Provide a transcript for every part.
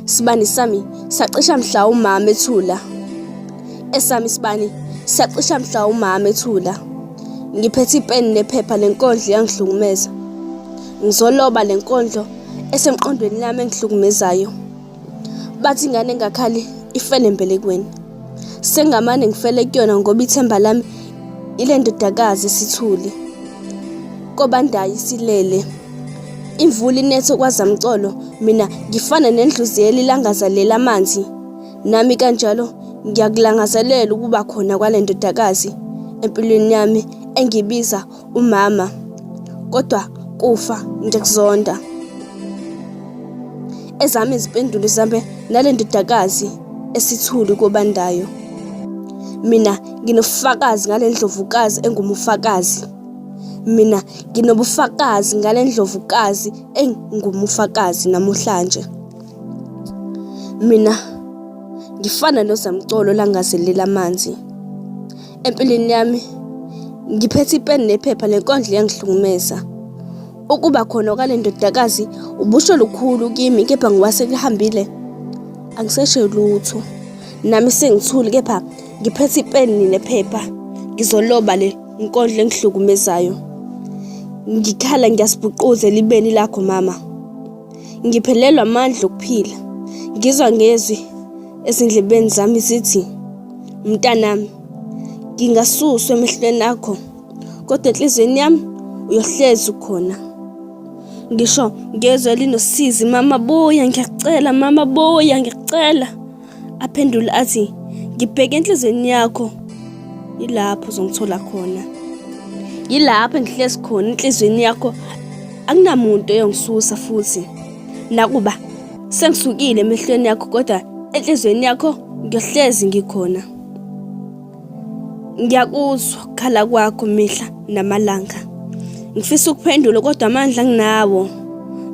Sibani sami sacisha mhla umama ethula. Esami isibani sacisha mhla umama ethula. Ngiphethe ipeni nephepha lenkondlo iyangihlukumeza. Ngizoloba le nkondlo esemqondweni lami engihlukumezayo. Bathi ingane engakhali ifele embelekweni. Sengamane ngifele kuyona ngoba ithemba lami ile ndodakazi esithuli. Kobandayo isilele. Imvula inethe kwazamcolo mina ngifana nendluzela ilangazalela amanzi. Nami kanjalo ngiyakulangazelela ukuba khona kwale ndodakazi empilweni yami engibiza umama. Kodwa kufa ngiyakuzonda. Ezami izimpendulo zihambe nale ndodakazi esithuli kobandayo. Mina nginobufakazi ngale ndlovukazi engumufakazi. Mina nginobufakazi ngale ndlovukazi engumufakazi namuhlanje. Mina ngifana nozamcolo olangazelela amanzi. Empilweni yami ngiphethe ipeni nephepha le nkondlo iyangihlukumeza. Ukuba khona kwale ndodakazi ubusho lukhulu kimi kepha ngoba sekuhambile angisesho lutho. Nami sengithule kepha ngiphethe ipeni nephepha ngizoloba le nkondlo engihlukumezayo. Ngikhala ngiyasibhuquza elibeni lakho mama. Ngiphelelwa amandla okuphila. Ngizwa ngezwi ezindlebeni zami zithi, Mntanami, ngingasuswa emehlweni akho, kodwa enhliziyweni yami uyohlezi ukhona. Ngisho ngezwi elinosizi, mama buya, ngiyakucela, mama buya, ngiyakucela. Aphendule athi, ngibheke enhliziyweni yakho, yilapho uzongithola khona. Yilapho engihlezi khona enhliziyweni yakho, akunamuntu oyongisusa futhi. Nakuba sengisukile emehlweni yakho kodwa enhliziyweni yakho ngiyohlezi ngikhona. Ngiyakuzwa ukukhala kwakho mihla namalanga. Ngifisa ukuphendula kodwa amandla anginawo.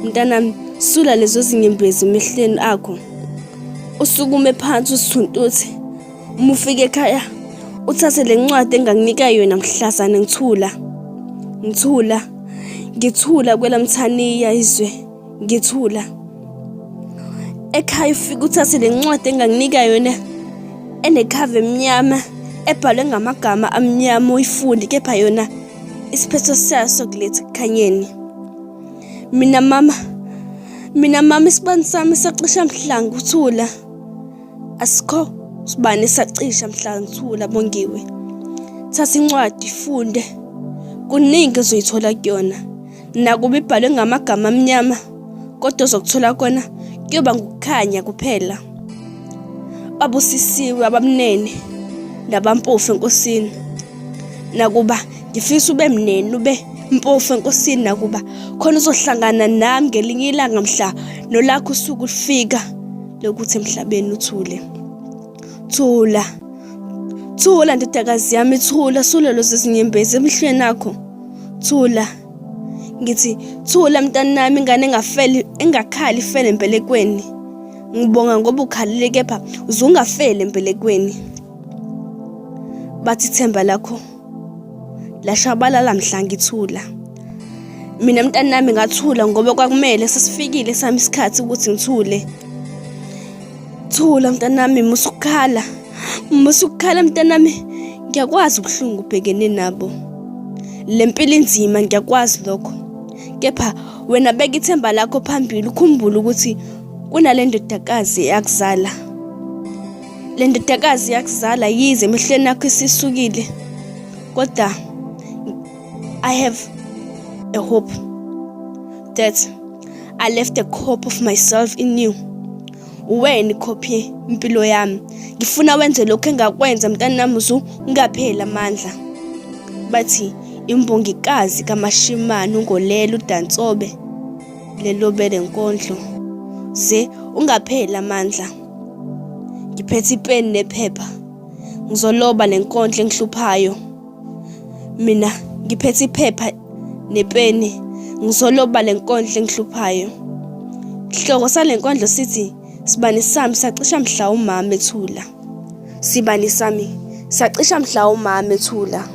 Mntanami, sula lezo zinyembezi emehlweni akho. Usukume phansi usithuntuthe. Uma ufika ekhaya, uthathe le ncwadi enganginika yona mhlazane ngithula. Ngithula. Ngithula kwelamthaniya izwe. Ngithula. Ekhaya ufike uthathe le ncwadi enganginika yona enekhava emnyama ebhalwe ngamagama amnyama uyifunde kepha yona isiphetho sayo sokuletha ekukhanyeni. Mina mama, mina mama isibani sami sacisha mhla ngithula. Asikho sibani sacisha mhla ngithula Bongiwe. Thatha incwadi ifunde. Kuningi ozoyithola kuyona. Nakuba ibhalwe ngamagama amnyama kodwa ozokuthola kona kuyoba ngukukhanya kuphela. Babusisiwe abamnene nabampofu enkosini. Nakuba ngifisa ube mnene ube mpofu enkosini nakuba khona uzohlangana nami ngelinye ilanga mhla nolakho usuku lufika lokuthi emhlabeni uthule. Thula. Thula ndodakazi yami thula sula lezo zinyembezi emehlweni akho. Thula. Ngithi thula mntanami ingane engafeli engakhali ifele embelekweni. Ngibonga ngoba ukhalile kepha uze ungafeli embelekweni. Bathi ithemba lakho lashabalala mhla ngithula. Mina mntanami ngathula ngoba kwakumele sesifikile sami isikhathi ukuthi ngithule. Thula mntanami musa ukukhala. Musa ukukhala mntanami. Ngiyakwazi ubuhlungu ubhekene nabo. Le mpilo inzima ngiyakwazi lokho. Kepha wena beka ithemba lakho phambili ukhumbule ukuthi kunale ndodakazi eyakuzala. Le ndodakazi yakuzala yize emehlweni akho isisukile. Kodwa I have a hope that I left a copy of myself in you. Uwena ikhophi impilo yami. Ngifuna wenze lokho engakwenza mntanami uzu ungapheli amandla. Bathi imbongikazi kaMashimane ungolela uDansobe lelobe lenkondlo ze ungapheli amandla. Ngiphethe ipeni nephepha ngizoloba lenkondlo engihluphayo. Mina ngiphethe iphepha nepeni ngizoloba le nkondlo engihluphayo. Sihloko sale nkondlo sithi sibani sami sacisha mhla umama ethula. Sibani sami sacisha mhla umama ethula.